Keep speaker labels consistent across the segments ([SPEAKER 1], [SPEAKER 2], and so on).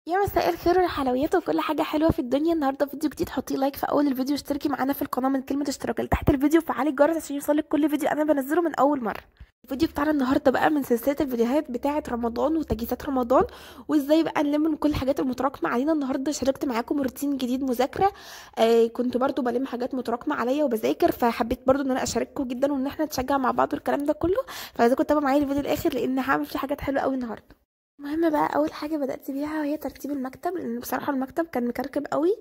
[SPEAKER 1] يا مساء الخير والحلويات وكل حاجة حلوة في الدنيا. النهارده فيديو جديد، حطي like في اول الفيديو، اشتركي معانا في القناة من كلمة اشتراك لتحت الفيديو، وفعلي الجرس عشان يوصلك كل فيديو انا بنزله من اول مرة. الفيديو بتاعنا النهارده بقى من سلسلة الفيديوهات بتاعه رمضان وتجهيزات رمضان، وازاي بقى نلم من كل الحاجات المتراكمة علينا. النهارده شاركت معاكم روتين جديد مذاكرة، كنت برضو بلم حاجات متراكمه عليا وبذاكر، فحبيت برضو ان انا اشارككم جدا وان احنا نتشجع مع بعض والكلام ده كله. فعايزاكم تتابعوا معايا الفيديو الاخر لان هعمل فيه حاجات حلوة قوي النهارده. المهم بقى اول حاجة بدات بيها وهي ترتيب المكتب، لان بصراحة المكتب كان مكركب قوي،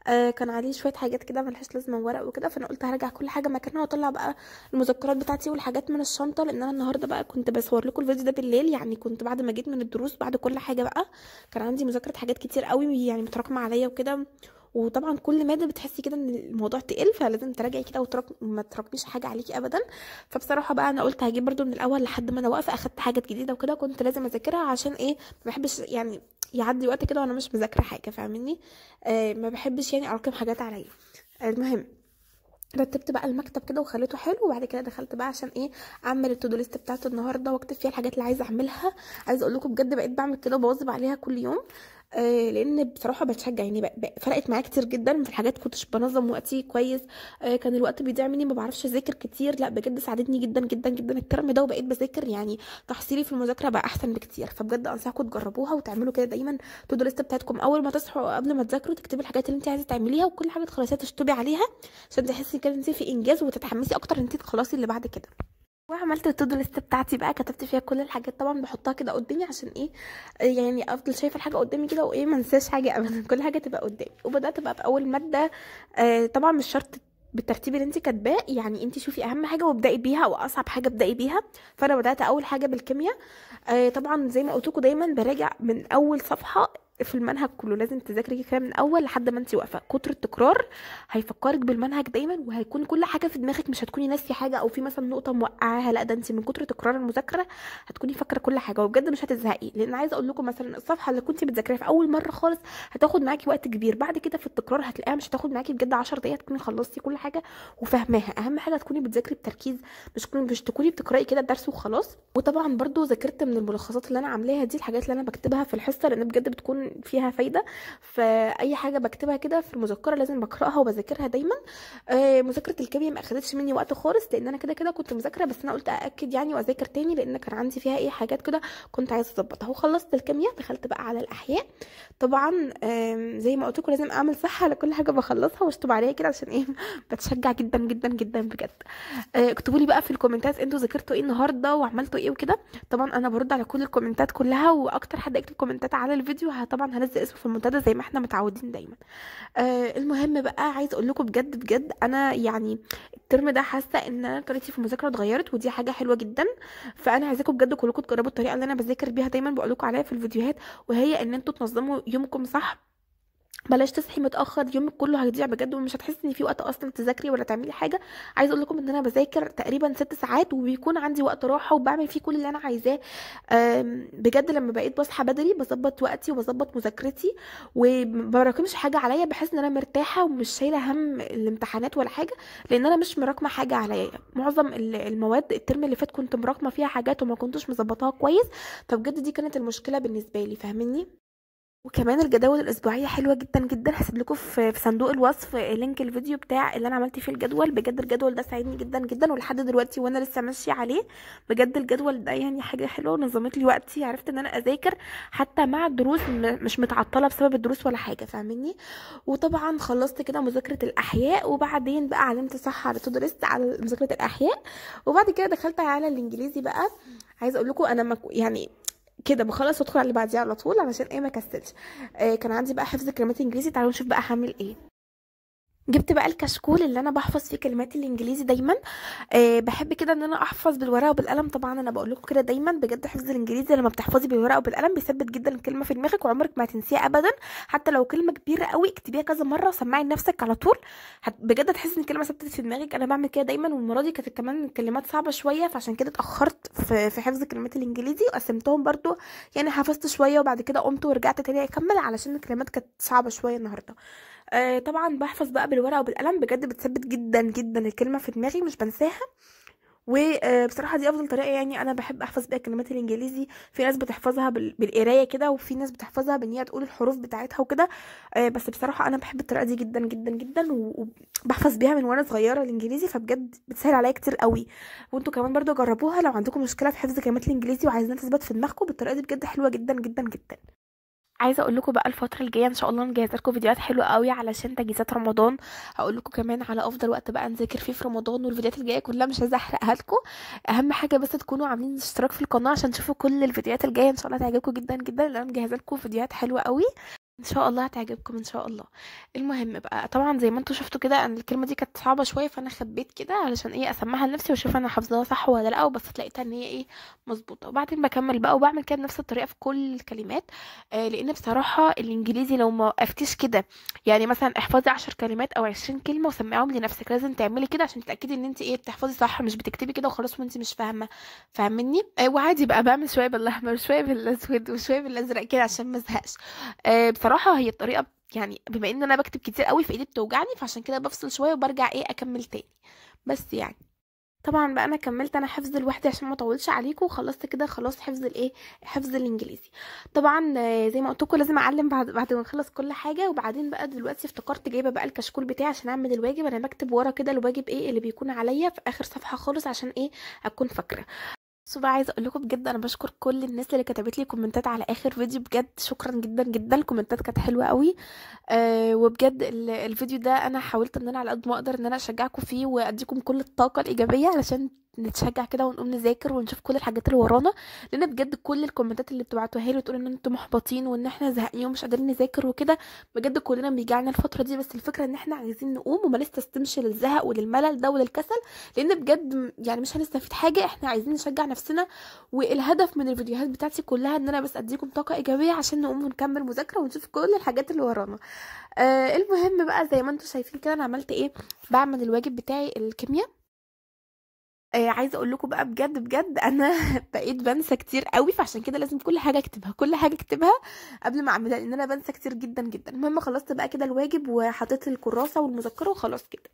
[SPEAKER 1] كان عليه شوية حاجات كده ملهاش لازمه ورق وكده، فانا قلت هرجع كل حاجة مكانها واطلع بقى المذكرات بتاعتي والحاجات من الشنطة، لان انا النهارده بقى كنت بصور لكم الفيديو ده بالليل، يعني كنت بعد ما جيت من الدروس بعد كل حاجة بقى كان عندي مذاكرة حاجات كتير قوي يعني متراكمه عليا وكده. وطبعا كل مادة بتحسي كده ان الموضوع تقل، فلازم تراجعي كده ما تراكميش حاجة عليكي ابدا. فبصراحة بقى انا قلت هجيب برده من الاول لحد ما انا واقفة، اخدت حاجات جديدة وكده كنت لازم اذاكرها، عشان ايه؟ ما بحبش يعني يعدي وقت كده وانا مش مذاكرة حاجة، فاهميني؟ ما بحبش يعني اراكم حاجات عليا. المهم رتبت بقى المكتب كده وخليته حلو، وبعد كده دخلت بقى عشان ايه؟ اعمل ال to do list بتاعت النهارده واكتب فيها الحاجات اللي عايزه اعملها. عايزه اقول لكم بجد بقيت بعمل كده وبواظب عليها كل يوم، لان بصراحة بتشجع يعني، فرقت معايا كتير جدا في الحاجات. كنتش بنظم وقتي كويس، كان الوقت بيضيع مني، ما بعرفش اذاكر كتير. لا بجد ساعدتني جدا جدا جدا الترم ده، وبقيت بذاكر يعني تحصيلي في المذاكرة بقى احسن بكتير. فبجد انصحكم تجربوها وتعملوا كده دايما to do list بتاعتكم، اول ما تصحوا قبل ما تذاكروا تكتبي الحاجات اللي انت عايزه تعمليها، وكل حاجة تخلصيها تشطبي عليها عشان تحسي كده انت في انجاز وتتحمسي اكتر ان انت تخلصي اللي بعد كده. وعملت ال to do list بتاعتي بقى، كتبت فيها كل الحاجات، طبعا بحطها كده قدامي عشان ايه؟ يعني افضل شايفه الحاجة قدامي كده وايه، ما انساش حاجة ابدا، كل حاجة تبقى قدامي. وبدات بقى باول مادة، طبعا مش شرط بالترتيب اللي انت كاتباه، يعني انت شوفي اهم حاجة وابداي بيها او اصعب حاجة ابداي بيها. فانا بدات اول حاجة بالكيمياء، طبعا زي ما قلت لكم دايما براجع من اول صفحة في المنهج كله، لازم تذاكري كده من اول لحد ما انت واقفة. كتر التكرار هيفكرك بالمنهج دايما، وهيكون كل حاجة في دماغك، مش هتكوني ناسيه حاجة او في مثلا نقطة موقعاها، لا ده انت من كتر تكرار المذاكرة هتكوني فاكره كل حاجة، وبجد مش هتزهقي. لان عايزه اقول لكم مثلا الصفحة اللي كنتي بتذاكريها في اول مرة خالص هتاخد معاكي وقت كبير، بعد كده في التكرار هتلاقيها مش هتاخد معاكي بجد 10 دقايق تكوني خلصتي كل حاجة وفاهماها. اهم حاجة تكوني بتذاكري بتركيز، مش تكوني بتقراي كده الدرس وخلاص. وطبعا برضو ذاكرت من الملخصات اللي انا عاملاها دي، الحاجات اللي انا بكتبها في الحصة، لان بجد بتكون فيها فايده. فاي حاجة بكتبها كده في المذكرة لازم بقراها وبذاكرها دايما. مذاكرة الكيمياء ما اخدتش مني وقت خالص، لان انا كده كده كنت مذاكرة، بس انا قلت ااكد يعني واذاكر تاني، لان كان عندي فيها ايه حاجات كده كنت عايزه اظبطها. وخلصت الكيمياء دخلت بقى على الاحياء. طبعا زي ما قلت لكم لازم اعمل صح على كل حاجة بخلصها واشطب عليها كده عشان ايه؟ بتشجع جدا جدا جدا بجد. اكتبوا لي بقى في الكومنتات انتوا ذاكرتوا ايه النهارده وعملتوا ايه وكده. طبعا انا برد على كل الكومنتات كلها، واكتر حد يكتب كومنتات على الفيديو طبعا هنزل اسمه في المنتدى زي ما احنا متعودين دايما. المهم بقى عايزه اقول لكم بجد بجد انا يعني الترم ده حاسه ان انا طريقتي في المذاكرة اتغيرت، ودي حاجة حلوة جدا. فانا عايزاكم بجد كلكم تجربوا الطريقة اللي انا بذاكر بيها دايما بقول لكم عليها في الفيديوهات، وهي ان انتوا تنظموا يومكم صح. بلاش تصحي متاخر، يومك كله هيضيع بجد، ومش هتحسي ان في وقت اصلا تذاكري ولا تعملي حاجة. عايزه اقول لكم ان انا بذاكر تقريبا 6 ساعات، وبيكون عندي وقت راحة وبعمل فيه كل اللي انا عايزاه. بجد لما بقيت بصحى بدري بظبط وقتي وبظبط مذاكرتي ومبراكمش حاجة عليا، بحس ان انا مرتاحة ومش شايله هم الامتحانات ولا حاجة، لان انا مش مراكمه حاجة عليا. معظم المواد الترم اللي فات كنت مراكمه فيها حاجات وما كنتش مظبطاها كويس، فبجد دي كانت المشكلة بالنسبة لي، فاهميني؟ وكمان الجداول الاسبوعية حلوة جدا جدا، هسيب لكم في صندوق الوصف link الفيديو بتاع اللي انا عملت فيه الجدول. بجد الجدول ده ساعدني جدا جدا، ولحد دلوقتي وانا لسه ماشية عليه. بجد الجدول ده يعني حاجة حلوة ونظمت لي وقتي، عرفت ان انا اذاكر حتى مع الدروس، مش متعطلة بسبب الدروس ولا حاجة، فاهميني؟ وطبعا خلصت كده مذاكرة الاحياء، وبعدين بقى علمت صح على to do list على مذاكرة الاحياء، وبعد كده دخلت على الانجليزي بقى. عايزه اقول لكم انا يعني كده بخلص وادخل على اللي بعديه على طول علشان ايه؟ ما كسلش. كان عندي بقى حفظ كلمات انجليزي، تعالوا نشوف بقى هعمل ايه. جبت بقى الكشكول اللي انا بحفظ فيه كلمات الانجليزي دايما. بحب كده ان انا احفظ بالورقة وبالقلم. طبعا انا بقول لكم كده دايما بجد حفظ الانجليزي لما بتحفظي بالورقة وبالقلم بيثبت جدا الكلمة في دماغك، وعمرك ما هتنسيها ابدا. حتى لو كلمة كبيرة قوي اكتبيها كذا مرة وسمعي لنفسك على طول، بجد هتحسي ان الكلمة ثبتت في دماغك. انا بعمل كده دايما، والمرة دي كانت كمان الكلمات صعبة شوية، فعشان كده اتاخرت في حفظ كلمات الانجليزي، وقسمتهم برضو يعني حفظت شوية وبعد كده قمت ورجعت تاني اكمل علشان الكلمات كانت صعبة شوية النهارده. طبعا بحفظ بقى بالورقة وبالقلم، بجد بتثبت جدا جدا الكلمة في دماغي، مش بنساها. وبصراحة دي افضل طريقه، يعني انا بحب احفظ بيها كلمات الانجليزي. في ناس بتحفظها بالقرايه كده، وفي ناس بتحفظها بان هي تقول الحروف بتاعتها وكده. بس بصراحة انا بحب الطريقة دي جدا جدا جدا، وبحفظ بيها من وانا صغيرة الانجليزي، فبجد بتسهل عليا كتير قوي. وانتوا كمان برضو جربوها لو عندكم مشكلة في حفظ كلمات الانجليزي وعايزين تثبت في دماغكم بالطريقة دي، بجد حلوة جدا جدا جدا. عايزه اقول لكم بقى الفترة الجاية ان شاء الله مجهزة لكم فيديوهات حلوة قوي علشان تجهيزات رمضان. هقول لكم كمان على افضل وقت بقى نذاكر فيه في رمضان، والفيديوهات الجاية كلها مش عايزه احرقها لكم. اهم حاجة بس تكونوا عاملين اشتراك في القناة عشان تشوفوا كل الفيديوهات الجاية، ان شاء الله تعجبكم جدا جدا، لان انا مجهزة لكم فيديوهات حلوة قوي ان شاء الله هتعجبكم ان شاء الله. المهم بقى طبعا زي ما انتم شفتوا كده انا الكلمة دي كانت صعبة شوية، فانا خبيت كده علشان ايه اسمعها لنفسي واشوف انا حافظاها صح ولا لا، وبس لقيتها ان هي ايه مظبوطة. وبعدين بكمل بقى وبعمل كده بنفس الطريقة في كل الكلمات، لان بصراحة الانجليزي لو ما وقفتيش كده، يعني مثلا احفظي 10 كلمات او 20 كلمة وسمعيهم لنفسك، لازم تعملي كده عشان تتاكدي ان انت ايه بتحفظي صح، مش بتكتبي كده وخلاص وانت مش فاهمه، فاهمني؟ وعادي بقى بعمل شوية بالاحمر وشوية بالاسود وشوية بالازرق كده عشان ما ازهقش. بصراحة هي الطريقة يعني بما ان انا بكتب كتير قوي فايدي بتوجعني، فعشان كده بفصل شوية وبرجع ايه اكمل تاني. بس يعني طبعا بقى انا كملت انا حفظ لوحدي عشان ما اطولش عليكم، وخلصت كده خلاص حفظ الايه حفظ الانجليزي. طبعا زي ما قلت لكم لازم اعلم بعد ما نخلص كل حاجة. وبعدين بقى دلوقتي افتكرت جايبه بقى الكشكول بتاعي عشان اعمل الواجب. انا بكتب ورا كده الواجب ايه اللي بيكون عليا في اخر صفحة خالص عشان ايه اكون فاكره. بصوا بقى عايزه اقول لكم بجد انا بشكر كل الناس اللي كتبت لي كومنتات على اخر فيديو، بجد شكرا جدا جدا، الكومنتات كانت حلوة قوي. وبجد الفيديو ده انا حاولت ان انا على قد ما اقدر ان انا اشجعكم فيه واديكم كل الطاقة الايجابية علشان نتشجع كده ونقوم نذاكر ونشوف كل الحاجات اللي ورانا، لان بجد كل الكومنتات اللي بتبعتوها لي وتقول ان انتم محبطين وان احنا زهقانين ومش قادرين نذاكر وكده، بجد كلنا بيجعلنا الفترة دي. بس الفكرة ان احنا عايزين نقوم وما نستسلمش للزهق وللملل ده وللكسل، لان بجد يعني مش هنستفيد حاجة. احنا عايزين نشجع نفسنا، والهدف من الفيديوهات بتاعتي كلها ان انا بس اديكم طاقة ايجابية عشان نقوم ونكمل مذاكرة ونشوف كل الحاجات اللي ورانا. المهم بقى زي ما انتم شايفين كده انا عملت ايه، بعمل الواجب بتاعي الكيمياء. عايزه اقول لكم بقى بجد بجد انا بقيت بنسى كتير قوي، فعشان كده لازم كل حاجة اكتبها، كل حاجة اكتبها قبل ما اعملها، لان انا بنسى كتير جدا جدا. المهم خلصت بقى كده الواجب وحطيت الكراسة والمذكره وخلاص كده.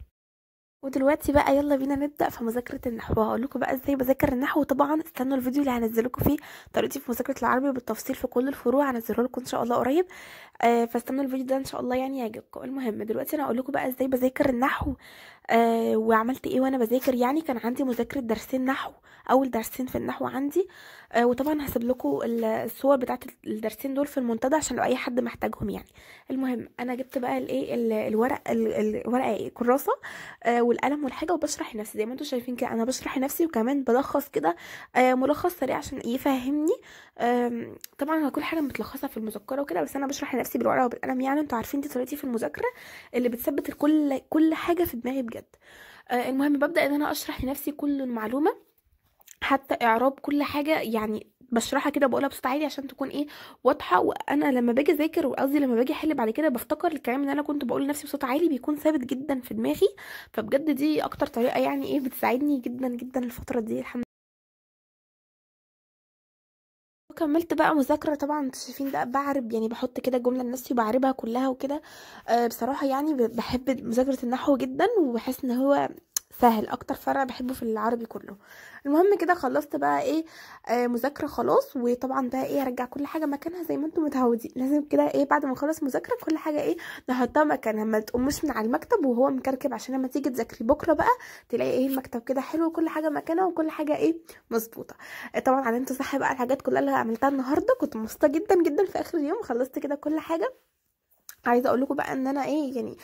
[SPEAKER 1] ودلوقتي بقى يلا بينا نبدا في مذاكرة النحو. هقول لكم بقى ازاي بذاكر النحو، طبعا استنوا الفيديو اللي هنزله لكم فيه طريقتي في مذاكرة العربي بالتفصيل في كل الفروع، هنزله لكم ان شاء الله قريب. فاستنوا الفيديو ده ان شاء الله يعني يعجبكم. المهم دلوقتي انا هقول لكم بقى ازاي بذاكر النحو، وعملت ايه وانا بذاكر. يعني كان عندي مذاكرة درسين نحو، اول درسين في النحو عندي، وطبعا هسيب لكم الصور بتاعه الدرسين دول في المنتدى عشان لو اي حد محتاجهم يعني. المهم انا جبت بقى الايه الورق، الورقة ايه كراسة، والقلم والحاجة، وبشرح لنفسي زي ما انتم شايفين كده. انا بشرح لنفسي وكمان بلخص كده، ملخص سريع عشان يفهمني. طبعا كل حاجة متلخصه في المذكرة وكده، بس انا بشرح لنفسي بالورقة وبالقلم. يعني انتوا عارفين دي طريقتي في المذاكرة اللي بتثبت كل حاجة في دماغي بجد. المهم ببدا ان انا اشرح لنفسي كل المعلومة، حتى اعراب كل حاجة يعني بشرحها كده بقولها بصوت عالي عشان تكون ايه واضحة. وانا لما باجي اذاكر، وقصدي لما باجي احل بعد كده، بفتكر الكلام اللي انا كنت بقوله لنفسي بصوت عالي بيكون ثابت جدا في دماغي. فبجد دي اكتر طريقه يعني ايه بتساعدني جدا جدا الفترة دي الحمد لله. وكملت بقى مذاكرة. طبعا انتوا شايفين ده بعرب، يعني بحط كده جملة لنفسي وبعربها كلها وكده. بصراحة يعني بحب مذاكرة النحو جدا، وبحس ان هو سهل، اكتر فرع بحبه في العربي كله. المهم كده خلصت بقى ايه مذاكرة خلاص. وطبعا بقى ايه ارجع كل حاجة مكانها زي ما انتم متعودين، لازم كده ايه بعد ما نخلص مذاكرة كل حاجة ايه نحطها مكانها، ما تقومش من على المكتب وهو مكركب، عشان لما تيجي تذاكري بكره بقى تلاقي ايه المكتب كده حلو وكل حاجة مكانها وكل حاجة ايه مظبوطة. طبعا علمت صح بقى الحاجات كلها اللي عملتها النهارده، كنت مبسوطة جدا جدا في اخر اليوم خلصت كده كل حاجة. عايزه اقول لكم بقى ان انا ايه يعني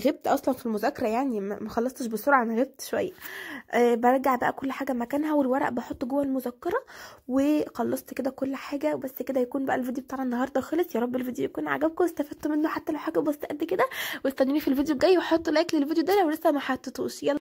[SPEAKER 1] غبت اصلا في المذاكرة، يعني ما خلصتش بسرعة، انا غبت شوية. برجع بقى كل حاجة مكانها، والورق بحطه جوه المذكرة، وخلصت كده كل حاجة. وبس كده يكون بقى الفيديو بتاعنا النهارده خلص. يا رب الفيديو يكون عجبكم واستفدتوا منه حتى لو حاجة بسيطة قد كده. واستنوني في الفيديو الجاي، وحطوا like للفيديو ده لو لسه ما حطيتوش. يلا.